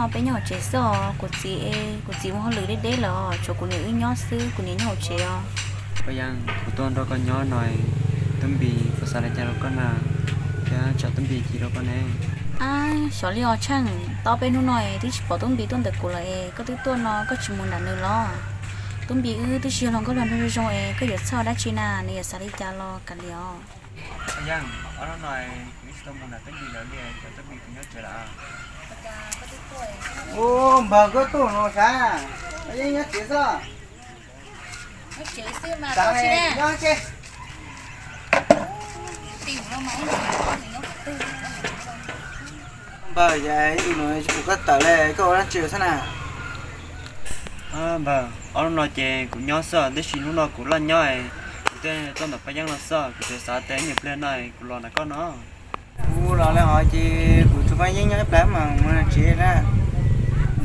Peb nyob hauv tsev xwb os, kuv txiv, kuv txiv mus hauj lwm deb deb lawm, tshuav kuv niam wb nyob xwb, kuv niam nyob hauv tsev os. Paj Yeeb, kuv tuaj nrog koj nyob no, Tub Npis puas xav li cas rau koj na? Thiab tsam Tub Npis chim rau koj ne. Ab, xyov li os Tsheej, tau peb hnub no es twb tsis pom Tub Npis tuaj ntawm kuv lawm es koj twb tuaj no koj tsis mus nram nws los? Tub Npis wb twb tsis yog hluas nkauj hluas nraug zoo zoo es koj yuav txhawj dab tsi na, nws yuav xav li cas los kav liam os. Paj Yeeb, ob hnub no kuv yeej tsis tau mus nram Tub Npis lawv li, tsam Tub Npis kuv nyob tsev lawm. Ua, npawg koj tuaj no sav, Paj Yeeb nyob tsev xwb. Nyob tsev xwb mas, nyob tsev. Npawg, ib ntus no tsis pom koj tawm li, koj ua dab tsi xwb na? Npawg, ob hnub no ces kuv nyob xwb, tiam sis hnub no kuv loj nyob, kuv thiaj tuaj ntawm Paj Yeeb no xwb, kuv tsuas xav tias ib nyuag pliag no kuv los nram koj no. Kuv los li hos ces kuv tshuav Paj Yeeb nyob ib plawv mas mus tsev na.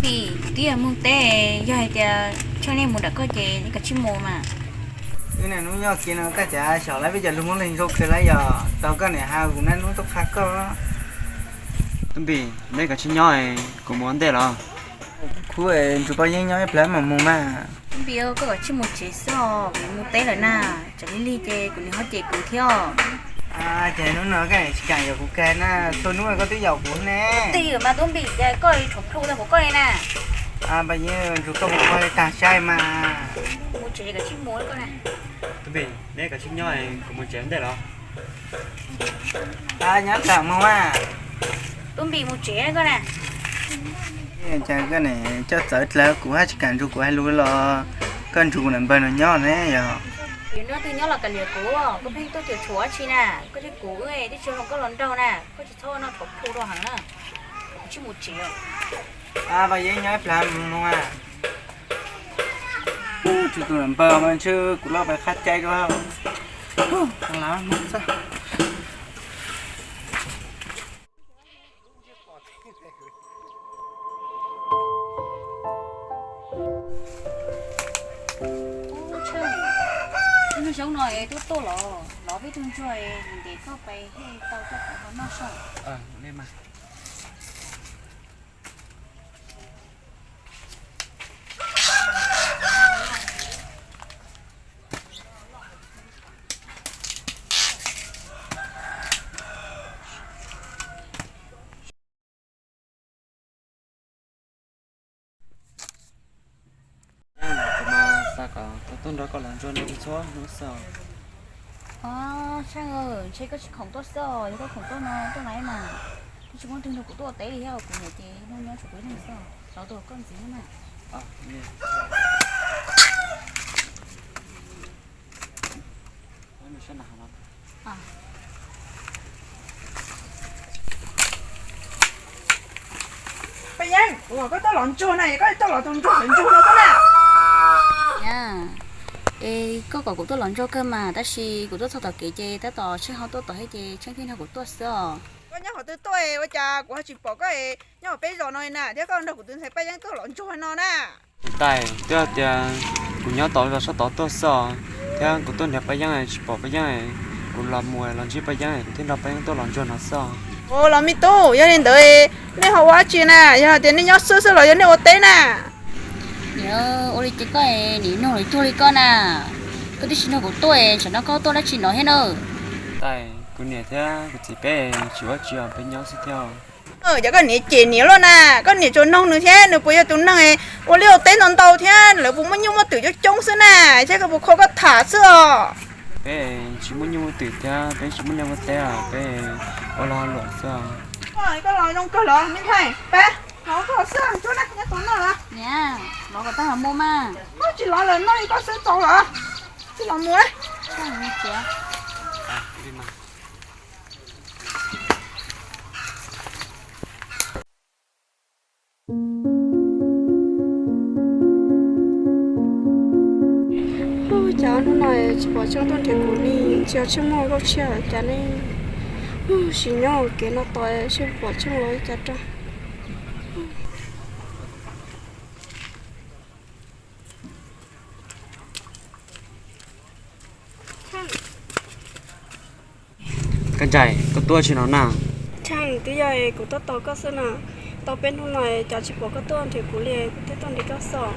Npis, kuv twb yog mus teb, yog hais tias Tsheej nej mus nram koj ces nej kav tsij mus mas. Wb niaj hnub nyob kiag no koj cas xyaum lawv peb cov lus muab leej zoo kawg li yog tau koj niam hais kuv niaj hnub tuaj qha koj. Tub Npis, neb kav tsij nyob, kuv mus ua ntej los. Kuv tshuav Paj Yeeb nyob ib plawv mas mus mas. Tub Npis, koj kav tsij mus tsev xwb os, kuv mus teb lawm na, tsam lig lig ces kuv niam ho cem kuv thiab. Ces hnub no koj niam tsis kam yuav kuv kag na, txhua hnub koj twb yaum kuv ne. Twb yog mas Tub Npis, ces koj tshuav plhu tau kuv koj li na. Paj Yeeb, tshuav koj mus ua li tag saib mas. Mus tsev kav tsij mus koj na. Tub Npis, neb kav tsij nyob, kuv mus tsev ntej los. Nyob tawm mus mas. Tub Npis, mus tsev koj na. Cas koj niam coj txawv dlawg kuv haj tsis kam nrug kuv hais lus los, koj nrug kuv niam npawg no nyob ne yog. Yus nrog twg nyob los kav liam kuv, koj pheej tuaj cuam tshuam dab tsi na, koj thiab kuv wb twb tsis yog hluas nkauj hluas nraug na, koj tsis txhob noj tshuav plhu rau heev na. Kuv tsij mus tsev. Paj Yeeb nyob ib plawv mus a. Tsw tus niam npawg mas ntshe kuv loj pes qab cai dua. Ub, Tsheej, hnub zoo no es tuaj tuaj los, los peb tug ntsuag es ntes koj pais hej tau koj pais ho noj so. Kuv mas xav kom tau tuaj nrog koj los ntsuag no txhua hnub xwb. Os, Tsheej, ntshe koj tsis khoom tuaj xwb os, yog koj khoom tuaj no tuaj laiv mas. Twb tsis muaj twg nrog kuv tuaj ua teb li thiab, kuv niam ces hnub nyob tshuav kuv ib leeg xwb, los tuaj koj ntxiv na. Paj Yeeb, kuv kom koj tuaj los ntsuag na, koj tuaj los tus ntsuag ntsuag no koj na. Es koj kom kuv tuaj los ntsuag kawg mas, tab sis kuv tuaj txog tom kev ces tab tom Tsheej ho tuaj tom thiab ces Tsheej thiaj nrog kuv tuaj xwb os. Koj nyob qhov twg tuaj ua cas kuv ho tsis pom koj nyob hauv peb zos no na, thiab koj nrog kuv tus ntxhais Paj Yeeb tuaj los ntsuag no na. Tais, twb hais tias kuv nyob tom zos sab tod tuaj xwb os, thiab kuv tuaj nrhiav Paj Yeeb tsis pom Paj Yeeb, kuv los mus los ntsib Paj Yeeb kuv thiaj nrog Paj Yeeb tuaj los ntsuag no xwb os. Ua los me tub, yog li ntawd nej ho ua dab tsi na? Yog tias nej nyob xwb xwb los yog nej ua teb na? Niam, ua li cas koj niam nug lawv cuag li koj na? Koj twb tsis nrog kuv tuaj, tsam no koj tuaj dab tsi no thiab na? Tais, kuv niam thiab kuv txiv peb tsis ua dab tsi os, peb nyob xwb thiab. Cov koj niam cem niam loj na, koj niam tsuas noog nws thiab nws puas yog tus neeg ua liaj ua teb ntau ntau thiab lawv puas muaj nyuj muaj twm coob coob xwb na, thiab koj puas kho koj tham xwb os. Peb tsis muaj nyuj muaj twm thiab peb tsis muaj liaj muaj teb, peb ua lag luam xwb. Koj los zoo kawg los me ntxhais, pab los koj xwb, nyob tus noj los. Niam, los kom tag los mus mas. Koj tsis los lawm no li koj xwb tau los. Tsis los mus. Ub, cas hnub no tsis pom Tsheej tuaj nrhiav kuv li, tsis yog Tsheej muaj nkauj tshiab los cas ne? Sim nyob hauv kev no tos seb pom Tsheej los li cas rau. Koj Nraim, koj tuaj tsi no na? Tsheej, twb yog kuv tuaj tos koj xwb na. Tau peb hnub no cas tsis pom koj tuaj nrhiav kuv li, kuv thiaj tuaj nrhiav koj xwb.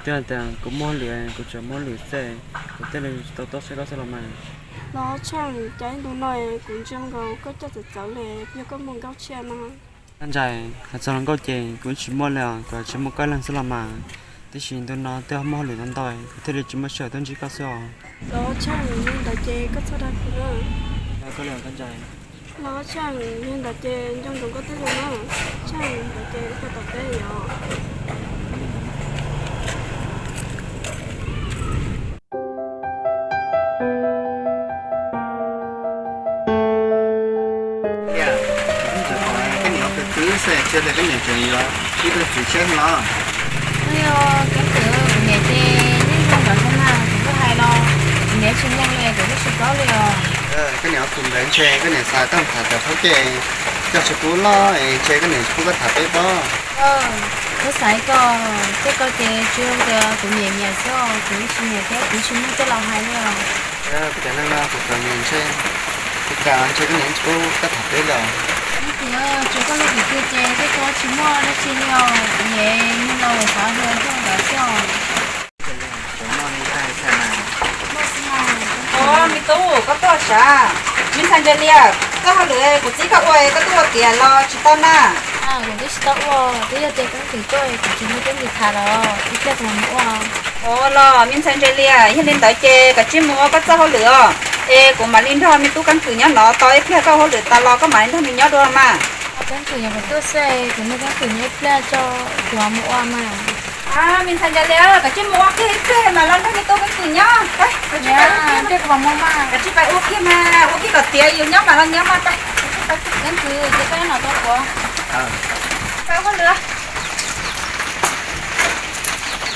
Twb hais tias kuv muaj hauj lwm, kuv tsuas muaj hauj lwm xwb, kuv thiaj li tsis tau tuaj saib koj xwb los mas. Los Tsheej, cas ib ntu no kuv ntsia nkaus koj coj txawv txawv li, yog koj muaj nkauj tshiab no? Koj Ntsais, hais txog hluas nkauj ces kuv tsis muaj li os, kuv tsis muaj koj leeg xwb los mas. Tiam sis ntu no twb muaj hauj lwm ntau ntau, kuv thiaj li tsis muaj sij hawm tuaj ntsib koj xwb os. Los Tsheej, yog ntawd ces koj txhob dag kuv na. Koj li os Koj Ntsais. Los Tsheej, yog ntawd ces nco ntsoov koj tej lus na. Tsheej, ntawd ces koj tom peb yom. Koj niam twb xav tias koj niam tseem yuav ib tug txiv tshiab no. Ua li os Keeb Kwm, kuv niam ces yeej zoo nkaus xwb na, kuv twb hais los kuv niam tsis mloog li, kuv twb tsis paub li os. Koj niam ua tus ntawd ntshe koj niam xav tau tham cov thaub ceg coj tsis pub los es ntshe koj niam tsis pub koj tham peb pob. Kuv xav koj, tej ko ces tsis yog tias kuv nyiam nyiam xwb, kuv tsis nyiam thiab kuv tsis muaj coj los hais li os. Kuv cov neeg no kuv txom nyem ntshe, kuv kam ntshe koj niam tsis pub koj tham peb li os. Keeb Kwm, tsuas koj lub hwm twg ces tej ko tsis muaj dab tsi li os, kuv niam yog los xav hais zoo nkaus xwb os. Ua, me tub, koj tuaj sav? Me ntxhais Ntsa Lias, koj hauj lwm kuv txib koj ua koj tuaj ua tiav los tsis tau na? Kuv twb tsis tau ua, twb yog tias Keeb Kwm tuaj kuv tsis muaj teeb meem tham los ib pliag kuv mam mus ua. Ua los me ntxhais Ntsa Lias, yog li ntawd ces koj cia li mus ua koj txoj hauj lwm os, es kuv mam li nrog me tub Keeb Kwm nyob no tos ib pliag koj hauj lwm tas los koj mam li nrog nws nyob dua mas. Keeb Kwm yuav kom tuaj xwb, kuv nrog Keeb Kwm nyob ib pliag tso, kuv mam mus ua mas. Me ntxhais Ntsa Lias, koj cia li mus ua kiag ib pliag mas los nrog me tub Keeb Kwm nyob. Koj cia li pais ua kiag mas, ua kiag kom tiav yus nyob mas los nyob mas. Keeb Kwm, ces koj nyob no tos kuv.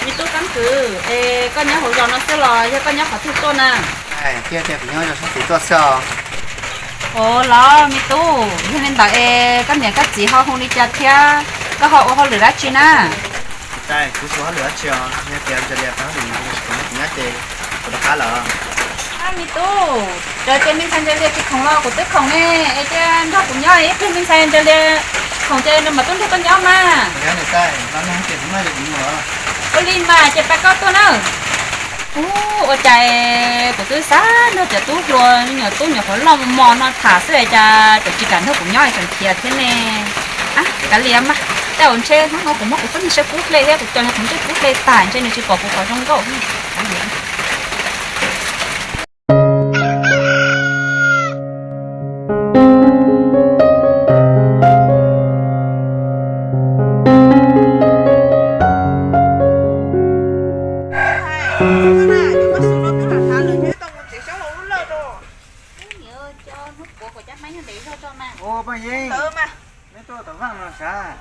Me tub Keeb Kwm, es koj nyob hauv zos no xwb los yog koj nyob qhov twg tuaj na? Thiaj tias kuv nyob zos sab tid tuaj xwb os. Ua los me tub, yog li ntawd es koj niam koj txiv ho hu li cas thiab koj ho ua hauj lwm dab tsi na? Kuv tsis ua hauj lwm dab tsi os, yog tias Ntsa Lias pab hauj lwm kuv nyob ces kuv rov qab lawm. Me tub, raws tias me ntxhais Ntsa Lias tsis khoom los kuv twb khoom ne, es cia nrog kuv nyob ib pliag, me ntxhais Ntsa Lias khoom ces nws mam tuaj nrog koj nyob mas. Ua li mas ces pab koj tuaj na. Ub, ua cas kuv twb xav nrog cov tub hluas me nyuam tub nyuam qhuav loj mos no tham xwb cas kuv tsis kam nrog kuv nyob tseem khiav thiab ne. Kav liam mas, tej zaum ntshe hnub no kuv muab kuv poj niam saib kub hle thiab kuv coj nws qhov ntsej kub hle tas ntshe nws tsis pom kuv qhov zoo nkauj. Ua, poj Yeeb, neb tuaj tom vaj no sav?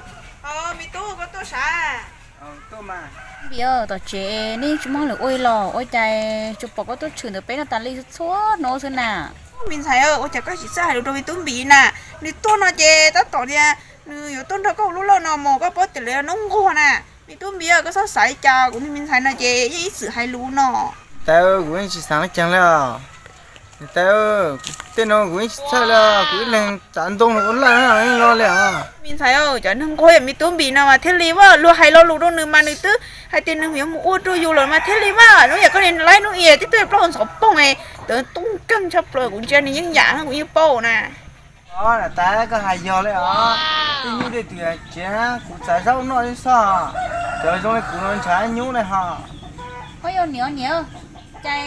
Me tub, koj tuaj sav? Npis, tom tsev nej tsis muaj hauj lwm ua li los ua cas tsuas pom koj tuaj tshwm ntawm peb no tas li txhua hnub xwb na? Me ntxhais, ua cas koj tsis txawj hais lus rau me tub Npis na? Nws tuaj no ces tab tom tias nws yuav tuaj nrog koj ua lub lawj no mus, koj paub tias lawv yog noob nquag na. Me tub Npis, koj txhob xav li cas, kuv niag me ntxhais no ces yeej ib txwm hais lus no. Tau, kuv yeej tsis xav ua cas li os. Niam tais, tej no kuv yeej tsis txhawj li, kuv ib leeg tsav ntoo los ua lawj no yeej los li os. Me ntxhais, cov neeg nquag yam me tub Npis no mas thiaj li vaj, luag hais lo lus rau nws mas nws twb hais tias nws yuav mus ua rau yus lawm mas thiaj li vaj. Hnub yam koj niag laib hnub i tib tug plaub hau ntxhov poog, tawv tooj keeg tshaj plaws, kuv ntsia nws yeej yam kuv yeej paub na. Os, niam tais, koj hais yog li os. Tej nyuj tej twm tsev kuv txav zaub noj li xwb. Cov zoo li kuv no ntshav nyuj li hos. Ua, yog niam, niam, cas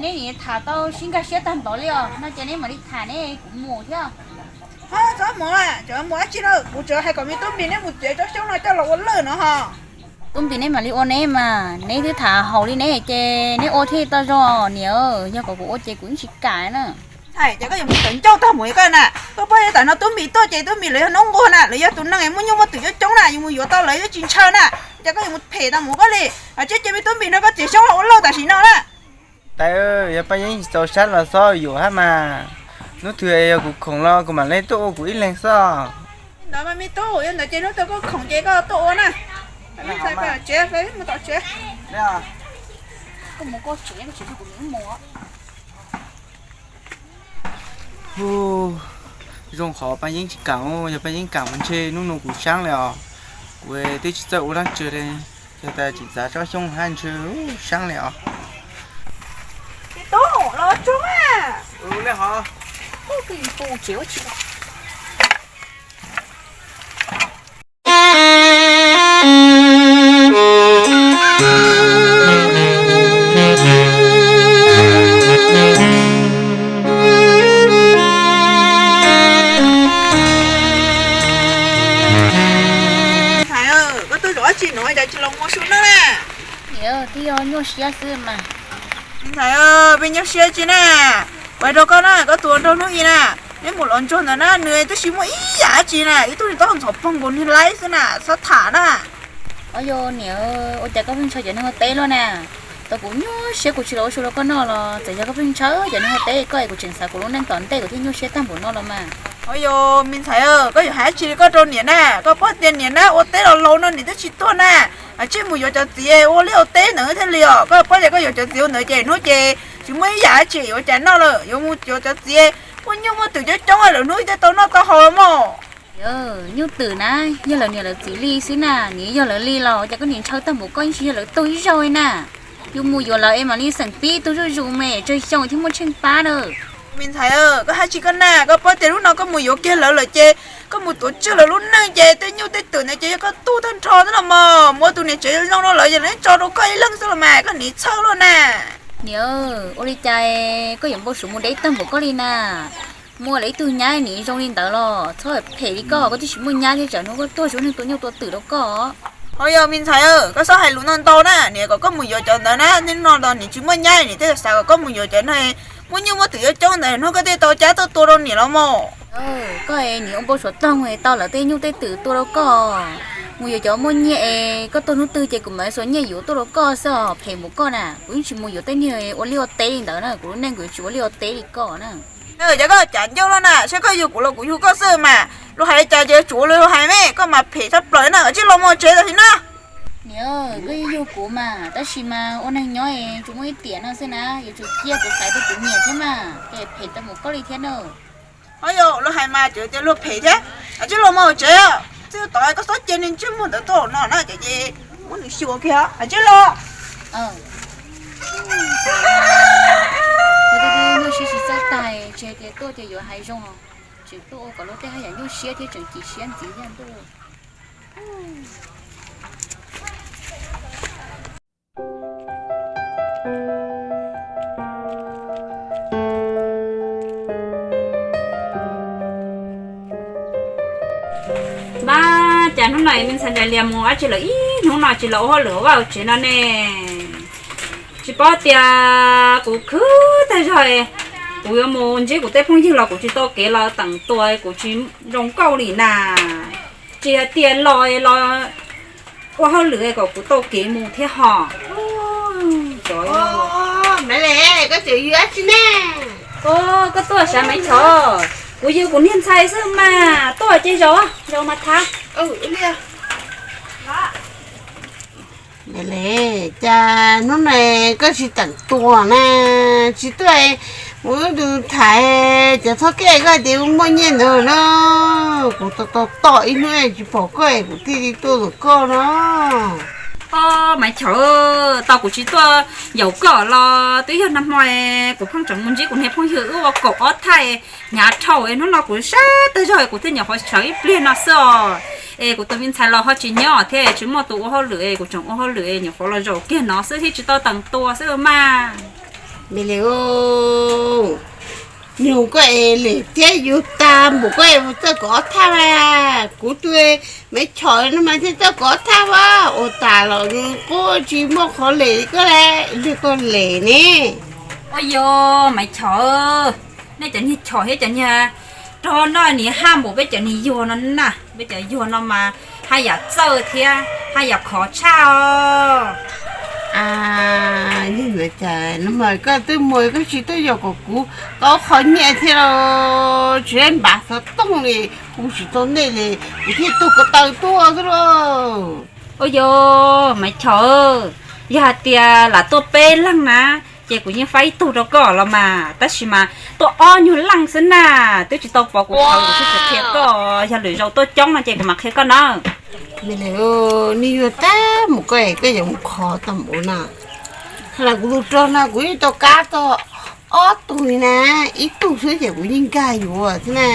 neb niam tham tau sib nkag siab tag npaum li os, no ces neb mam li tham ne, kuv mus thiab. Txhob mus, cov mus dab tsi na, kuv tsuas hais kom me tub Npis neb mus txiav tsob xyoob no coj los ua lawj no hos. Tub Npis neb mam li ua neb mas, neb twb tham haum li neb ces neb ua thiaj tau zoo niam, yog kom kuv ua ces kuv yeej tsis kam na. Hais cas koj yuav mus tawv ncauj tag mus li koj na, koj paub tam no tub Npis tuaj ces tub Npis lawv yog noob nquag na, lawv yog tus neeg muaj nyuj muaj twm coob coob na, yus mus yuav tau lawv yuav tsis ntshaw na, cas koj yuav mus phem tag mus koj li. Tsis cia me tub Npis nrog koj txiav xyoob los ua lawj tam sim no na. Tau, yog poj Yeeb tsis txaus sab los txhob yuam hab mas. Hnub twg yog kuv khoom los kuv mam li tuaj ua kuv ib leeg xwb. Ntawd mas me tub, yog ntawd ces hnub twg koj khoom ces koj tuaj ua na. Mus tom tsev. Koj mus koj tsev, koj tsis nrog kuv mus. Zoo qhov Paj Yeeb tsis kam, yog Paj Yeeb kam mas ntshe hnub no kuv sab li os. Kuv twb tsis txawj ua dab tsi li, yog tas tseem txav tsob xyoob hab ntshe sab li os. Tub los tsuag, kuj tus pus tsev ua tsi. Ntxhais, koj tuaj zaum dab tsi no cas tsis los mus su neej na? Niam, twb yog nyuaj siab xwb mas. Ntxhais, peb nyuaj siab tsi na. Kuv hais rau koj na, koj tus nraug hnub i na, neb mus los ntsuag ntawd na, nws twb tsis muaj ib yam dab tsi na, ib tug niag taub hau ntxhov poog nkaus niag laib xwb na, txhob tham na. Au yog niam, ua cas koj pheej ntshaw cov neeg ua teb luaj na? Tau kuv nyuaj siab kuv tsis los ua su rau koj noj los txawm yog koj pheej ntshaw cov neeg ua teb koj es kuv tseem xav kuv lub neej tom ntej kuv thiaj nyuaj siab tag npaum no los mas. Au yog me ntxhais, koj yuav hais dab tsi li koj rau niam na? Koj paub tias niam na ua teb los laus no niam twb tsis tuag na, tsij mus yuav cov txiv ua liaj ua teb ntawd thiaj li os. Koj paub tias koj yuav cov txiv ua ntawd ces hnub ces tsis muaj ib yam dab tsi yuav cas noj lawm, yuav mus yuav cov txiv muaj nyuj muaj twm coob coob lawm hnub thiaj tau noj tau haus mog. Nyuj twm na, yog lawv niam lawv txiv li xwb na, niam yog lawv li los ua cas koj niam ntshaw tag npaum koj yeej tsis yog lawv tug ib zaug li na. Yus mus yuav lawv es mam li xeem pib tug zuj zus me tsawg xyoo thiaj muaj tsheej pab na. Me ntxhais, koj hais dab tsi koj na? Koj paub tias hnub no koj mus yuav kiag lawv lawm ces koj mus tuav tswj lawv lub neej ces tej nyuj tej twm ntawd ces yog koj tug tag nrho xwb los mas. Muab tus niam tsev zoo no lawm ces lawv tso rau koj ib leeg xwb los mas, koj niam txhawj luaj na. Niam, ua li cas koj yuav npau suav mus deb tag npaum koj li na? Muaj lawv ib tug nyab niam zoo li ntawd los txhob phem li koj, koj twb tsis muaj nyab thiab tsam hnub koj tuag tsis muaj neeg tua nyuj tua twm rau koj. Ho yog me ntxhais, koj txhob hais lus ntau ntau na, niam kom koj mus yuav cov ntawd na, niaj hnub no los niam tsis muaj nyab niam thiaj xav kom koj mus yuav cov neeg muaj nyuj muaj twm coob coob ntawd hnub koj thiaj tau cab tuaj tua rau niam los mas. Koj es niam ua npau suav toog es tau lawv tej nyuj tej twm tua rau koj. Mus yuav cov muaj nyiaj es koj tuag hnub twg ces kuv mam xuas nyiaj yuav tuaj rau koj xwb os, phem npaum koj na. Kuv yeej tsis mus yuav tej niag ua liaj ua teb li ntawd na, kuv lub neej kuv yuav tsis ua liaj ua teb li koj na. Cas koj cav ncauj loj na, saib koj yug kuv los kuv yug koj xwb mas, luag hais li cas ces yuav tsum ua li luag hais me, koj mas phem tshaj plaws na, tsij los mus tsev tam sim no. Niam, koj yeej yug kuv mas, tab sis mas ua neeg nyob es tsuas muaj ib tiam no xwb na, yuav tsum cia kuv xaiv tus kuv nyiam thiab mas, ces phem tau mus koj li thiab na. Ho yog luag hais mas tseem tias luag phem thiab, tsij los mus tsev, txij tod koj txhob cia niag ntsej muag ntawd tuaj no na, ces muab nws xyuas kiag, tsij los. Nyuaj siab tsis txawj tag, tsis hais tias tuaj ces yuav hais zoo, tseem tuaj ua kom luag tej haj yam nyuaj siab thiab tseem chim siab ntxiv thiab ntuj. Mas cas hnub no me ntxhais Nrais Lias mus dab tsi lawm, ib hnub no tsis los ua hauj lwm vaj tsev no ne? Tsis paub tias kuv khwv tag zog, kuv yuav mus ntsib kuv tej phooj ywg los kuv tsis tau kev los teem tua, kuv tsis zoo nkauj li na. Tsis hais tias los los ua hauj lwm kom kuv tau kev mus thiab ho. Maiv Lis, koj tseem yws dab tsi ne? Koj tuaj sav Maiv Chov, kuv yws kuv niag ntxhais xwb mas, tuaj ces zaum, zaum mas thab. Maiv Lis, cas hnub no koj tsis teem tua na, tsis tuaj mus ua ntu thaiv cov thoj kej koj tias muaj nyiaj ntawd na. Kuv tos tos tos ib hnub tsis pom koj kuv thiaj li tuaj tom koj no. Maiv Chov, tau kuv tsis tuaj yaum koj los twb yog nag hmo kuv pheej tseem mus ntsib kuv niag phooj ywg wb ua kaum ob thaj hnyav dhau, hnub no kuv sab tag zog kuv thiaj nyuam qhuav sawv ib pliag no xwb os. Es kuv tus me ntxhais los ho tsis nyob thiab tsis muaj tus ua hauj lwm es kuv tseem ua hauj lwm es nyuam qhuav los zaum kiag no xwb thiab tsis tau teem tua xwb mas. Maiv Lis, nug koj es lem thiab yus tag npaum koj es txawj kaum ob thaj mas, kuv tus Maiv Chov no mas thiaj txawj kaum ob thaj as, ua tas los nws kuj tsis muaj qhov lem li koj lawm, luag koj lem ne. Ua yog Maiv Chov, nej cov niag chov thiab cov niag rog no nim haj npaum peb cov niag yuag no na, peb cov yuag no mas haj yam txawj thiab haj yam khov tshaj os. Cas no mas koj twb muaj koj tsis tuaj yaum kom kuv tau qhov nyiaj thiab los tsis npav xov tooj li, kuv tsis tau nej li, kuv thiaj tuag ko taw tuaj xwb lauj. Ua yog Maiv Chov, yog hais tias lam tuaj peb leeg na, Ces kuv yeej faib ib tug rau koj los mas, tab sis mas tuaj ob nyuag leej xwb na, twb tsis tau pov kuv qhov kuv twb tsis qhia koj, yog lwm zaus tuaj coob no ces kuv mam qhia koj nawb. Nej yuav tag mus koj es koj yuav mus kho tau mus ua na. Hos kuv tus rog no kuv yeej tau kab tau ob tug li na, ib tug xwb ces kuv yeej nkag yuav thiab na.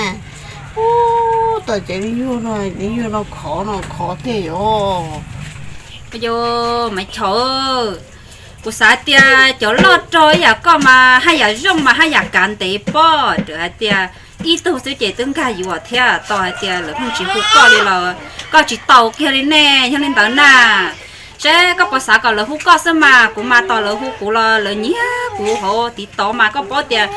Ub, tau cov li yuag no, li yuag no khov no khov tiag yog. Yog Maiv Chov, kuv xav tias cov loj rog ib yam koj mas haj yam zoo mas haj yam kav ntev pob, txawm hais tias ib tug xwb ces twb nkag yuav thiab. Tau hais tias lawv pheej tsis hu koj li los koj tsis tau kiag li ne, yog li ntawd na, seb koj puas xav kom lawv hu koj xwb mas, kuv mas tos lawv hu kuv los lawv nyiam kuv hauv TikTok mas koj paub tias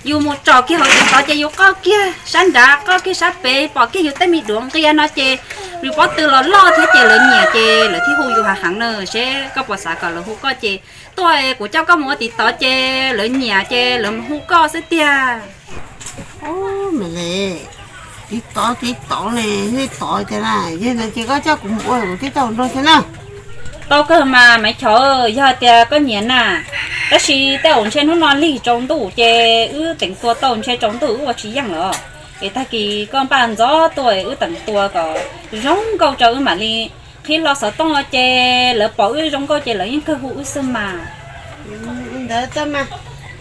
yus mus tsom kiag hauv TikTok ces yus qoj kiag sab nrad qoj kiag sab pem pom kiag yus tej me duav nqia no ces yus pob tw los loj thiab ces lawv nyiam ces lawv thiaj hu yus hav heev na. Seb koj puas xav kom lawv hu koj ces tuaj kuv coj koj mus ua TikTok ces lawv nyiam ces lawv mus hu koj xwb tiag. Ub, me le, TikTok TikTok ne, TikTok tiag na, yog ntawd ces koj coj kuv mus ua kuv thiaj tau nrog thiab na. Tau kawg mas Maiv Chov, yog tias koj nyiam na, tab sis tej zaum ntshe hnub no lig tsaus ntuj ces wb teem tua tau ntshe tsaus ntuj wb ua tsis yeej lawm. Es tag kis koj npaj ntxov tuaj wb teem tua kom zoo nkauj rau wb mam li qhib hlo xov tooj ces lawv pom wb zoo nkauj ces lawv yeej kawg hu wb xwb mas. Ntawd tab mas,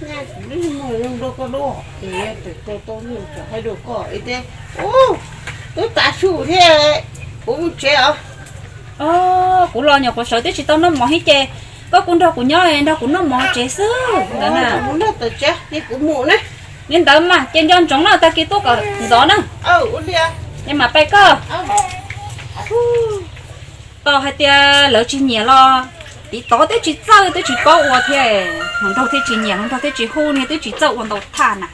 nyaj kuv lub muag zoo dua koj dua, es teem tua tau nyuj tsam hais dua koj es tias, ub, twb tav su thiab, kuv mus tsev os. Kuv los nyuam qhuav sawv twb tsis tau noj mov thiab ces koj kuj nrog kuv nyob nrog kuv noj mov tsev xwb ntawd na. Mus noj tom tsev ces kuv mus na. Li ntawd mas ces nco ntsoov na, tag kis tuaj kom ntxov na. Es mam pais koj. Tau hais tias lawv tsis nyiam los TikTok twb tsis txawj twb tsis paub ua thiab, hluas nraug thiaj tsis nyiam, hluas nraug thiaj tsis hu, niag twb tsis txawj ua ntau thaj na.